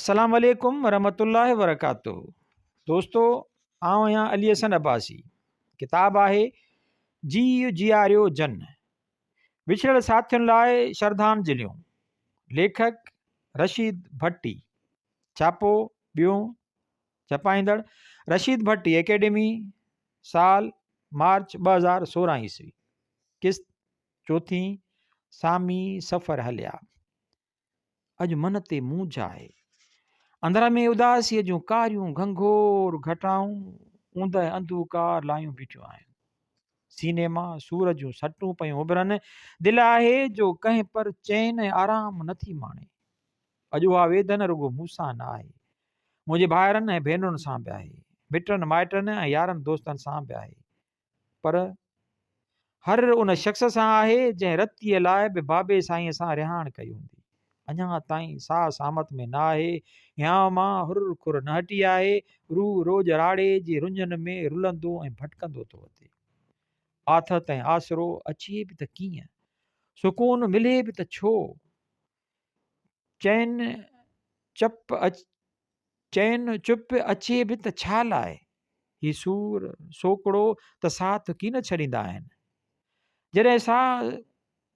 السلام عليڪم ورحمة الله وبرڪاته دوستو آئون آهيان علي حسن عباسي ڪتاب آهي جيء جياريو جن وڇڙيل ساٿين لاء شرڌانجليون ليکڪ رشيد ڀٽي ڇاپو ٻيون ڇپائيندڙ رشيد ڀٽي اڪيڊمي سال مارچ 2016 عيسوي قسط چوٿين سامي سفر هليا اڄ من تي مونجهه آهي. اندر ۾ اداسيء جون ڪاريون گهنگهور گهٽائون اوندهه انڌوڪار لايون بيٺيون آهن. سيني مان سور جون سٽون پيون اڀرن. دل آهي جو ڪنهن پر چين ۽ آرام نه ٿي ماڻي. اڄ اها ويڌن رڳو مون سان نه آهي. منهنجي ڀائرن ۽ ڀينرن سان به آهي. مٽن مائٽن ۽ يارن دوستن سان به آهي. پر هر ان شخص سان آهي جنهن رتيء لاء به بابي سائينء سان رهاڻ ڪئي هوندي. اڃا تائين ساهه سامت ۾ نه آهي، هيانء مان هر کر نه هٽي آهي، روح روڄ راڙي جي رڃن ۾ رلندو ۽ ڀٽڪندو ٿو وتي. آٿت ۽ آسرو اچي به ته ڪيئن؟ سڪون ملي به ته ڇو؟ چين چپ چين چپ اچي به ته ڇا لاء؟ هي سور سوڪڙو ته ساٿ ڪين ڇڏيندا آهن. جڏهن ساهه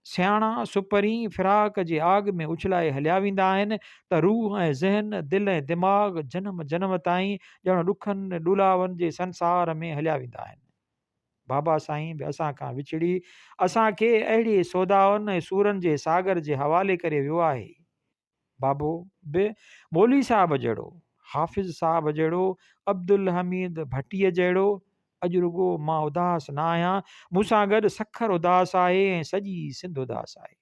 سياڻا سپرين فراق جي آڳ ۾ اڇلائي هليا ويندا آهن ته روح ۽ ذهن، دل ۽ دماغ جنم جنم تائين ڄڻ ڏکن ڏولاون جي سنسار ۾ هليا ويندا آهن. بابا سائين به اسان کان وڇڙي اسان کي اهڙي سودائن ۽ سورن جي ساگر جي حوالي ڪري ويو آهي. بابو به مولوي صاحب جهڙو، حافظ صاحب جهڙو، عبدالحميد ڀٽيء جهڙو. اڄ رڳو مان اداس نه آهيان، مون سان گڏ سکر اداس آهي ۽ سڄي سنڌ اداس آهي.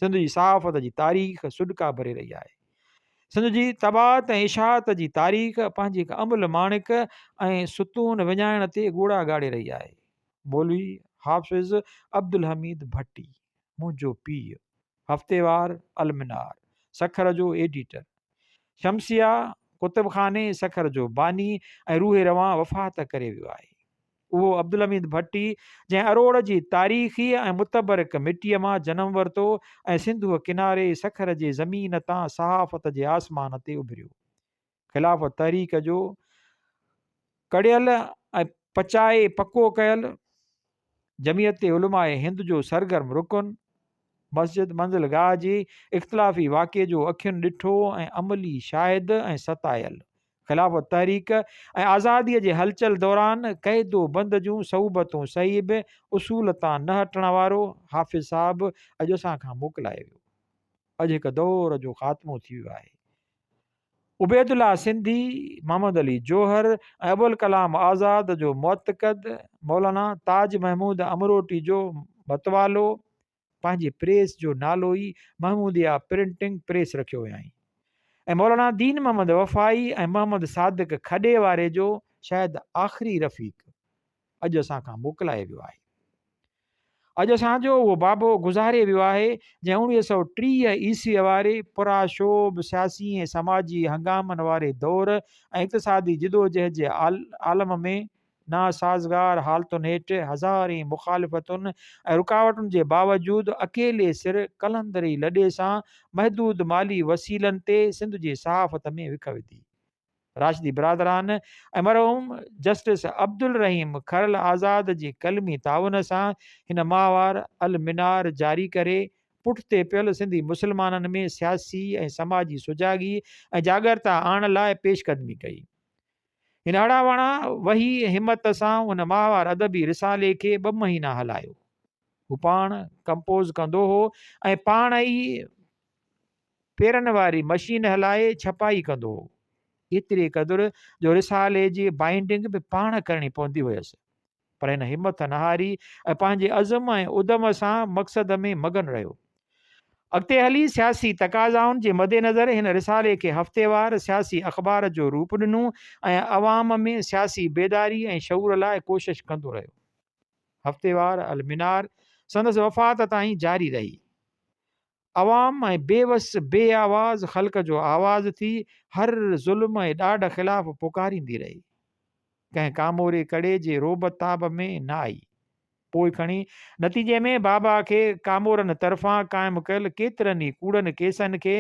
سنڌ جي صحافت جي تاريخ سڏڪا ڀري رهي آهي. سنڌ جي طباعت ۽ اشاعت جي تاريخ پنهنجي هڪ املهه ماڻڪ ۽ ستون وڃائڻ تي ڳوڙها ڳاڙي رهي آهي. مولوي حافظ عبدالحميد ڀٽي، منهنجو پيء، هفتيوار المنار، سکر جو ايڊيٽر، شمسيه ڪتبخاني سکر جو باني ۽ روح روان وفات ڪري ويو آهي. اهو عبدالحميد ڀٽي جنهن اروڙ جي تاريخي ۽ متبرڪ مٽيء مان جنم ورتو ۽ سنڌوء ڪناري سکر جي زمين تان صحافت جي آسمان تي اڀريو. خلافت تحريڪ جو ڪڙيل ۽ پچائي پڪو ڪيل جمعيت علماء هند جو سرگرم رڪن، مسجد منزل گاهه جي اختلافي واقعي جو اکين ڏٺو ۽ عملي شاهد ۽ ستايل، خلافت تحريڪ ۽ آزاديء جي هلچل دوران قيد و بند جون صعوبتون سهي به اصول تان نه هٽڻ وارو حافظ صاحب اڄ اسان کان موڪلائي ويو. اڄ هڪ دور جو خاتمو ٿي ويو آهي. عبيدالله سنڌي، محمد علي جوهر ۽ ابوالڪلام آزاد جو معتقد، مولانا تاج محمود امروٽي جو متوالو، پنهنجي پريس جو نالو ئي محموديه پرنٽنگ پريس رکيو هيائين ۽ مولانا دين محمد وفائي ۽ محمد صادق کڏي واري جو شايد آخري رفيق اڄ اسان کان موڪلائي ويو آهي. اڄ اسان جو اهو بابو گذاري ويو آهي، جنهن 1930 عيسويء واري پرآشوب سياسي ۽ سماجي هنگامن واري دور ۽ اقتصادي جدوجهد جي عالم ۾ ناسازگار حالتن هيٺ هزارين مخالفتن ۽ رڪاوٽن جي باوجود اڪيلي سر قلندري لڏي سان محدود مالي وسيلن تي سنڌ جي صحافت ۾ وک وڌي. راشدي برادران ۽ مرحوم جسٽس عبدالرحيم کرل آزاد جي قلمي تعاون سان هن ماهوار المنار جاري ڪري پٺتي پيل سنڌي مسلمانن ۾ سياسي ۽ سماجي سجاڳي ۽ جاڳرتا آڻڻ لاء پيش قدمي ڪئي. هن هڙان وڙان وهي همت سان ان ماهوار ادبي رسالي کي ٻه مهينا هلايو. هو پاڻ ڪمپوز ڪندو هو ۽ پاڻ ئي پيرن واري مشين هلائي ڇپائي ڪندو هو. ايتري قدر جو رسالي جي بائينڊنگ به پاڻ ڪرڻي پوندي هيس. پر هن همٿ نه هاري ۽ پنهنجي عزم ۽ ادم سان مقصد ۾ مگن رهيو. اڳتي هلي سياسي تقاضائن جي مدنظر هن رسالي کي هفتيوار سياسي اخبار جو روپ ڏنو ۽ عوام ۾ سياسي بيداري ۽ شعور لاء ڪوشش ڪندو رهيو. هفتيوار المنار سندس وفات تائين جاري رهي. عوام ۽ بي وس بي آواز خلق جو آواز ٿي هر ظلم ۽ ڏاڍ خلاف پڪاريندي رهي. ڪنهن ڪاموري ڪڙي جي رعب تاب ۾ نه آئي. پوء کڻي نتيجي ۾ بابا کي ڪامورن طرفان قائم ڪيل ڪيترن ئي ڪوڙن ڪيسن کي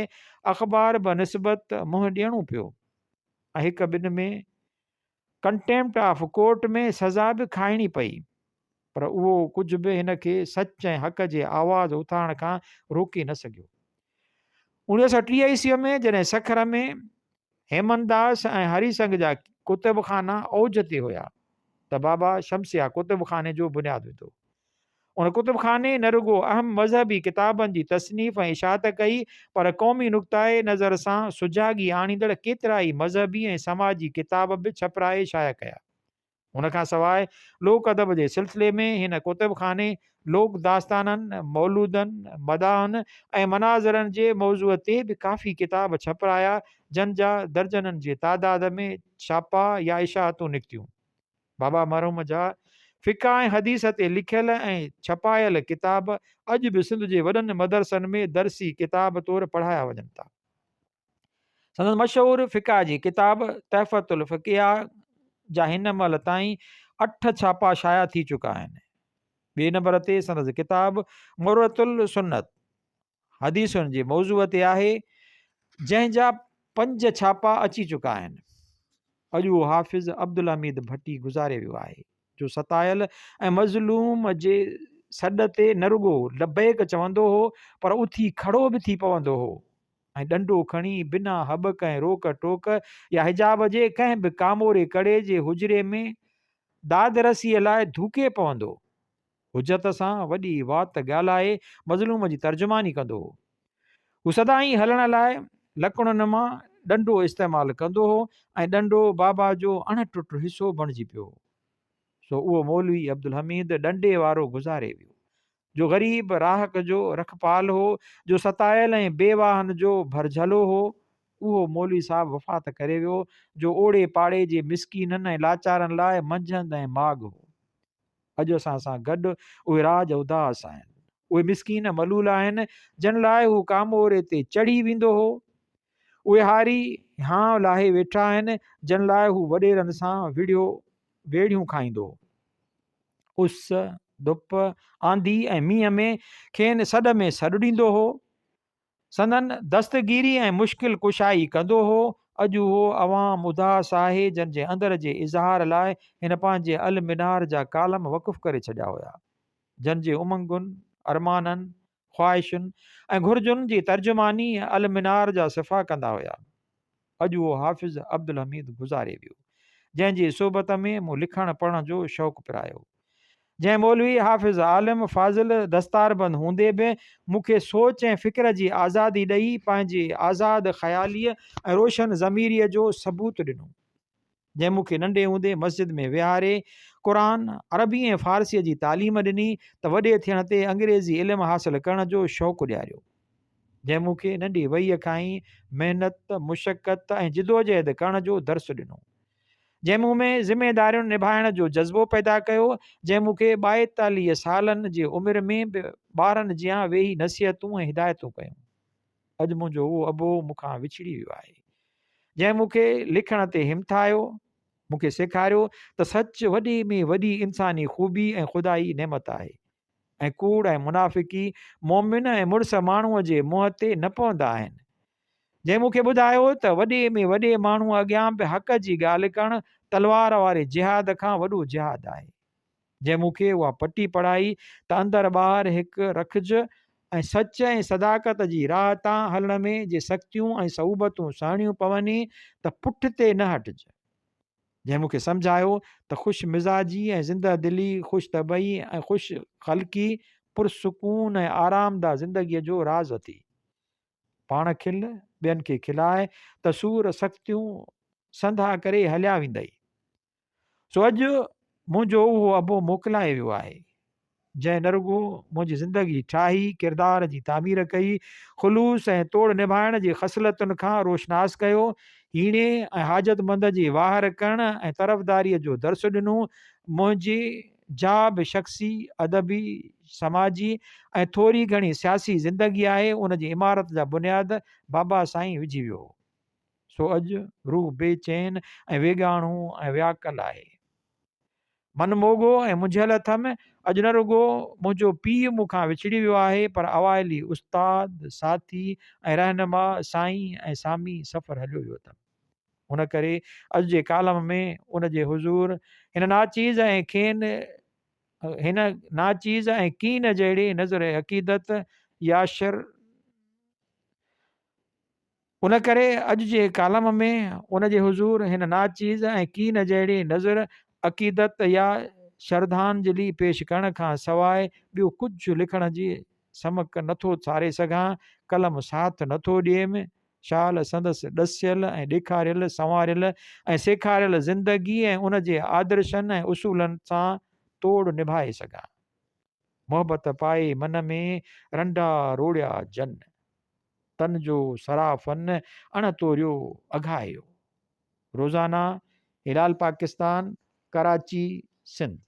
اخبار بنسبت منهن ڏيڻو پيو ۽ هڪ ٻن ۾ ڪنٽيمپٽ آف ڪورٽ ۾ سزا به کائڻي پئي پر اهو ڪجهه به هن کي سچ ۽ حق جي آواز اٿارڻ کان روڪي نه سگهيو. 1930 عيسويء ۾ جڏهن سکر ۾ هيمنداس ۽ هري سنگهه جا ڪتب خانا اوج تي هيا ته بابا شمسيه ڪتب خاني جو بنياد وڌو. ان ڪتب خاني نه رڳو اهم مذهبي ڪتابن جي تصنيف ۽ اشاعت ڪئي پر قومي نقطهء نظر سان سجاڳي آڻيندڙ ڪيترائي مذهبي ۽ سماجي ڪتاب به ڇپرائي شايع ڪيا. ان کان سواء لوڪ ادب جي سلسلي ۾ هن ڪتب خاني لوڪ داستانن، مولودن، مداحن ۽ مناظرن جي موضوع تي به ڪافي ڪتاب ڇپرايا، جن جا درجنن جي تعداد ۾ ڇاپا يا اشاعتون نڪتيون. بابا مرحوم جا فقه ۽ حديث تي لکيل ۽ ڇپايل ڪتاب اڄ به سنڌ جي وڏن مدرسن ۾ درسي ڪتاب طور پڙهايا وڃن ٿا. سندس مشهور فقه جي ڪتاب تحفة الفقيه جا هن مهل تائين اٺ ڇاپا شايع ٿي چڪا آهن. ٻئي نمبر تي سندس ڪتاب مرة السنت حديثن جي موضوع تي آهي، جنهن جا پنج ڇاپا اچي چڪا آهن. اڄ اهو حافظ عبدالحميد ڀٽي گذاري ويو آهي، جو ستايل ۽ مظلوم جي سڏ تي نه رڳو لبيڪ چوندو هو، پر اٿي کڙو به ٿي پوندو هو. ۽ ڏنڊو کڻي بنا هٻڪ ۽ روڪ ٽوڪ يا حجاب جي ڪنهن به ڪاموري ڪڙي جي حجري ۾ داد رسيء لاء ڌوڪي پوندو. حجت سان وڏي وات ڳالهائي مظلوم جي ترجماني ڪندو هو. هو سدائين هلڻ لاء لڪڻ نما ڏنڊو استعمال ڪندو هو ۽ ڏنڊو بابا جو اڻ ٽٽ حصو بڻجي پيو هو. سو اهو مولوي عبدالحميد ڏنڊي وارو گذاري ويو. جو غريب راهڪ جو رکپال هو، جو ستايل ۽ بي واهن جو ڀرجهلو هو، اهو مولوي صاحب وفات ڪري ويو، جو اوڙي پاڙي جي مسڪينن ۽ لاچارن لاء منجهند ۽ ماڳ هو. اڄ اسان سان گڏ اهي راڄ اداس آهن. اهي مسڪين ملول آهن، جن لاء هو ڪاموري تي چڙهي ويندو هو. اهي هاري هانء لاهي ويٺا آهن، جن لاء هو وڏيرن سان وڙهيو ويڙهيون کائيندو هو. اس، ڌپ، آنڌي ۽ مينهن ۾ کين سڏ ۾ سڏ ڏيندو هو. سندن دستگيري ۽ مشڪل ڪشائي ڪندو هو. اڄ اهو عوام اداس آهي جن جي اندر جي اظهار لاء هن پنهنجي المنار جا ڪالم وقف ڪري ڇڏيا هيا. جن جي امنگن، ارمانن، خواهشن ۽ گهرجن جي ترجماني المنار جا صفحا ڪندا هيا. اڄ اهو حافظ عبدالحميد گذاري ويو، جنهن جي صحبت ۾ مون لکڻ پڙهڻ جو شوق پرايو. جنهن مولوي حافظ عالم فاضل دستاربند هوندي به مون کي سوچ ۽ فڪر جي آزادي ڏئي پنهنجي آزاد خياليء ۽ روشن ضميريء جو ثبوت ڏنو. جنهن مون کي ننڍي هوندي مسجد ۾ ويهاري قرآن، عربي ۽ فارسيء جي تعليم ڏني ته وڏي ٿيڻ تي انگريزي علم حاصل ڪرڻ جو شوق ڏياريو. جنهن مون کي ننڍي وهيء کان ئي محنت، مشقت ۽ جدوجهد ڪرڻ جو درس ڏنو. جنهن مون ۾ ذميدارين نڀائڻ جو جذبو پيدا ڪيو، جنهن مون کي 42 سالن جي عمر ۾ به ٻارن جيان ويهي نصيحتون ۽ هدايتون ڪيون. اڄ منهنجو اهو ابو مون کان وڇڙي ويو آهي، جنهن مون کي لکڻ تي همٿايو، مون کي سيکاريو ته سچ وڏي ۾ وڏي انساني خوبي ۽ خدائي نعمت آهي ۽ ڪوڙ ۽ منافقي مؤمن ۽ مڙس ماڻهوء جي منهن تي نه پوندا آهن. جنهن مون کي ٻڌايو ته وڏي ۾ وڏي ماڻهوء اڳيان به حق جي ڳالهه ڪرڻ تلوار واري جهاد کان وڏو جهاد آهي. جنهن مون کي اها پٽي پڙهائي ته اندر ٻاهر هڪ رکج ۽ سچ ۽ صداقت جي راهه تان هلڻ ۾ جي سختيون ۽ صعوبتون سهڻيون پوني ته پٺتي نه هٽج. جنهن مون کي سمجهايو ته خوش مزاجي ۽ زنده دلي، خوش طبعي ۽ خوش خلقي پرسڪون ۽ آرامده زندگيء جو راز اٿئي. پاڻ کل، ٻين کي کلاء ته سور سختيون سنڌا ڪري هليا ويندئي. سو اڄ منهنجو اهو ابو موڪلائي ويو آهي، جنهن نه رڳو منهنجي زندگي ٺاهي، ڪردار جي تعمير ڪئي، خلوص ۽ توڙ نڀائڻ جي خصلتن کان روشناس ڪيو، هيڻي ۽ حاجتمند جي واهر ڪرڻ ۽ طرفداريء جو درس ڏنو، منهنجي جا به شخصي، ادبي، سماجي ۽ ٿوري گهڻي سياسي زندگي آهي، ان جي عمارت جا بنياد بابا سائين وجهي ويو هو. سو اڄ روح بي چين ۽ ويڳاڻو ۽ وياڪل آهي. من موڳو ۽ منجهيل اٿم. اڄ نه رڳو منهنجو پيء مون کان وڇڙي ويو آهي، پر اوائلي استاد، ساٿي ۽ رهنما سائين ۽ سامي سفر هليو ويو اٿم. ان ڪري اڄ جي ڪالم ۾ ان جي حضور هن ناچيز ۽ کين هن ناچيز ۽ ڪين جهڙي نظر عقيدت يا شر ان ڪري اڄ جي ڪالم ۾ ان جي حضور هن ناچيز ۽ ڪين جهڙي نظر عقيدت يا شرڌانجلي پيش ڪرڻ کان سواء ٻيو ڪجهه لکڻ جي سمڪ نٿو ساري سگهان، قلم ساٿ نٿو ڏئيم. شال سندس ڏسيل ۽ ڏيکاريل، سنواريل ۽ سيکاريل زندگي ۽ ان جي آدرشن ۽ اصولن سان توڙ نڀائي سگهان. محبت پائي من ۾، رنڊا روڙيا جن. تن جو صرافن اڻ توريو اگهايو. روزانه هلال پاڪستان، ڪراچي، سنڌ.